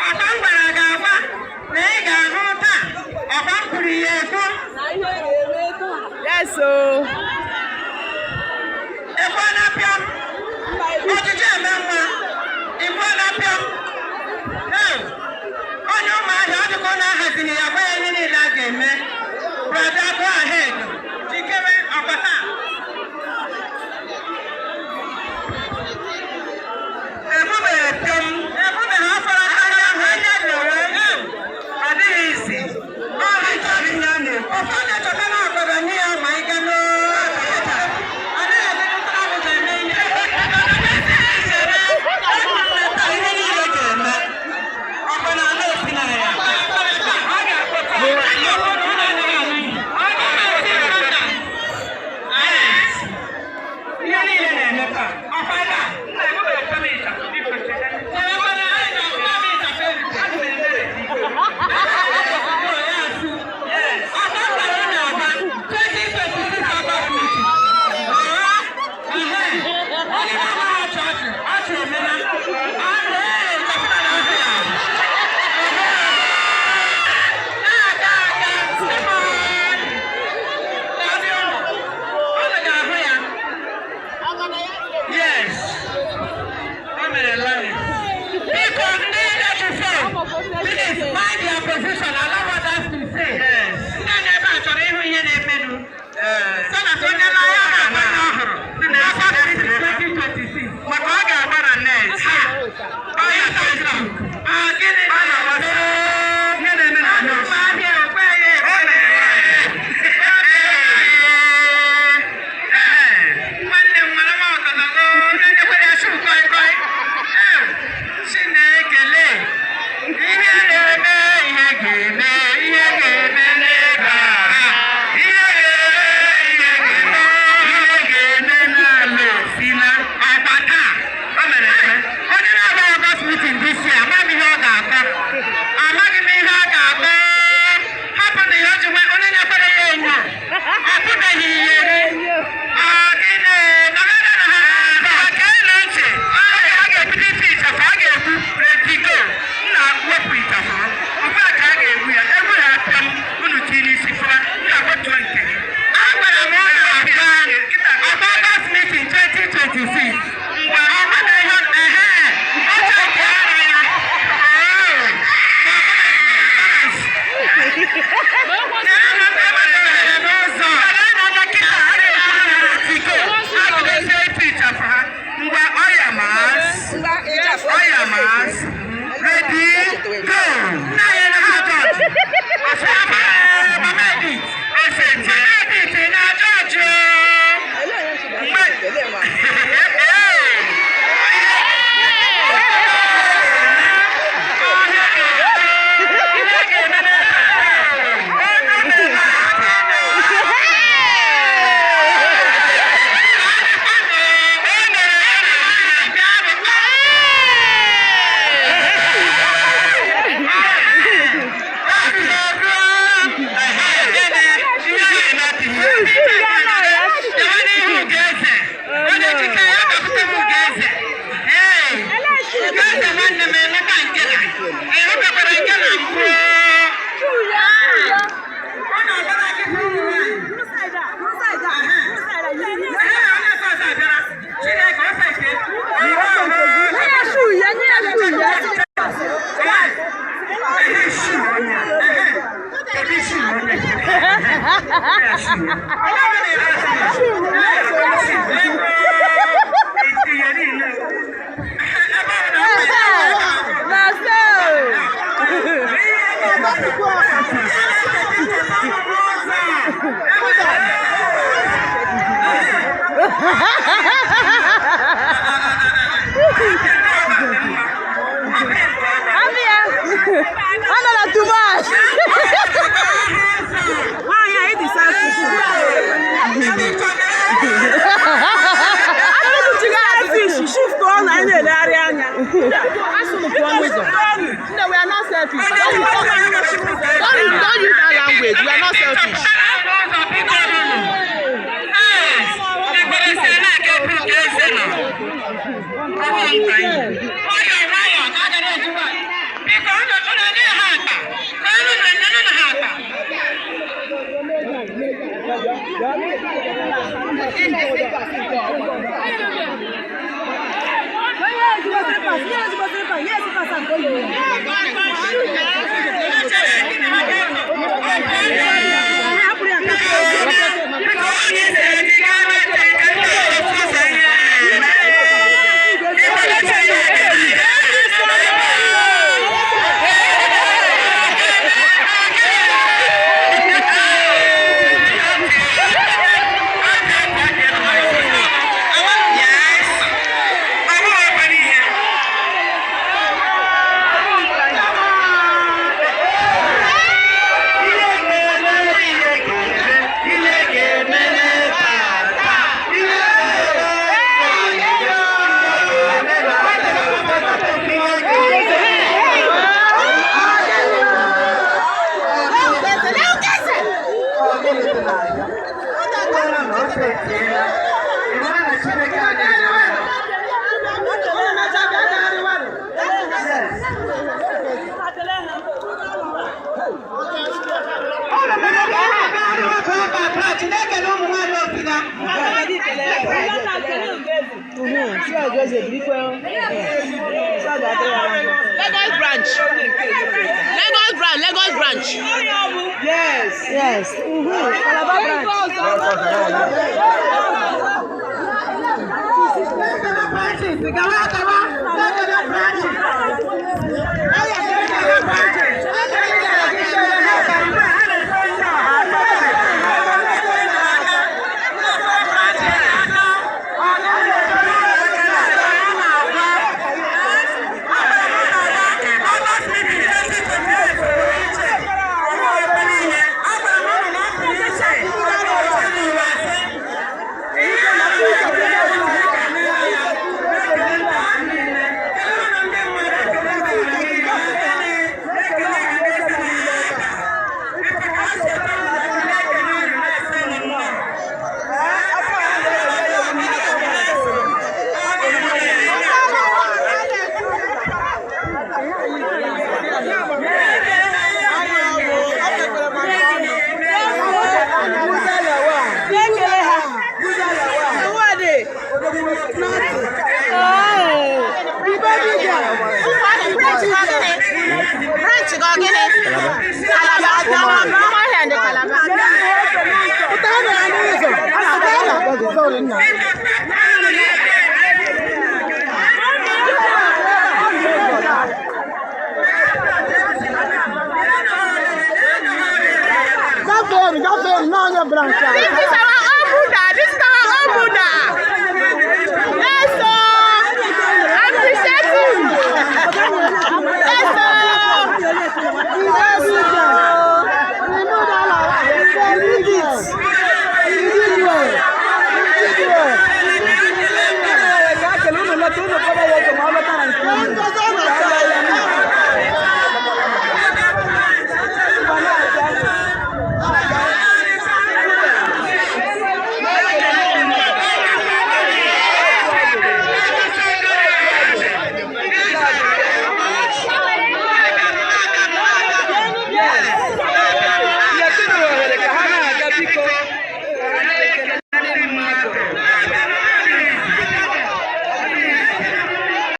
Ọkwa m gwara gị agwa na ị ga-ahụ taa. Ọkwa m kwuru ya ekwu. Yes, o. Ekwe na pịam. Ọchịchị eme nwa. Ikwe na pịam. Ee, onye Ụmụahịa, ọ dịka ọ na-ahazighị ya, gwa ya ihe niile a ga-eme. Brother, go ahead. Jikere ọkwa taa. Ebubeghị pịọm, ebubeghị ọfọrọ aka ahụ anya lere. Ọ dịghị isi. Ọ hachara ihe a na-ekwu. Ụfọdụ na-echeta na ọgọdọ nye ya ma ị gaa n'ụlọ. Ọ naghị emetụtara m ụzọ eme ihe. Ihe niile ga-eme. Ọkwa na ala esi na ya. Ọ ga-akpọta. Ọ ga-akpọta. Ihe niile na-eme taa. Ọkwa ebe a. Nna ebubeghị pịọm ịchafụ, biko chere. Cherekwana, anyị ga-akpọ m ịchafụ erite. Ana m emere. Ọkwa m gwara unu agwa, 2026 August meeting. Onye na-amaghị ọchị ọchị, ọchị emela. Ọ na-ee, ịchafụ na ahụ ya. Na-aga aga, come on. Na-abịa unu. Unu ga-ahụ ya. Yes. O mere live. Biko, ndị na-eji phone, please mind your position. Allow others to say. Yes. Ndị nọ ebe a chọrọ ịhụ ihe na-emenụ. Ee. So that onye na ya ga-agba ihe ọ hụrụ. N'afọ 2026. Maka ọ ga-agba na net. Ha! Ọ ya Facebook. Ọ gịnị Ọ na WhatsApp. Ihe na-eme na news. Ụmụahịa ekweghị O ekwe. mere live. Ee. Nwanne m mara m ọgọdọgọ, na-enyekwara ya shu koi koi. Ew, Chinekele, ihe na-eme, ihe ga-eme, ihe ga-eme n'ebe a. Ihe ga-eme, ihe ga-eme, ihe ga-eme n'ala esila. Ọkwa taa. O mere eme. Onye na-agba August meeting this year, ama m ihe ọ ga-akọ. Nwayọọ nwayọọ ka a ga na-eji nwayọọ. Biko, unu unu nye ha akpa. Ka unu na nyenụ ha akpa. Lagos branch. Lagos branch. Lagos branch. Yes. Calabar branch. Branch go gịnị? Calabar. Ụmụahịa ndị Calabar.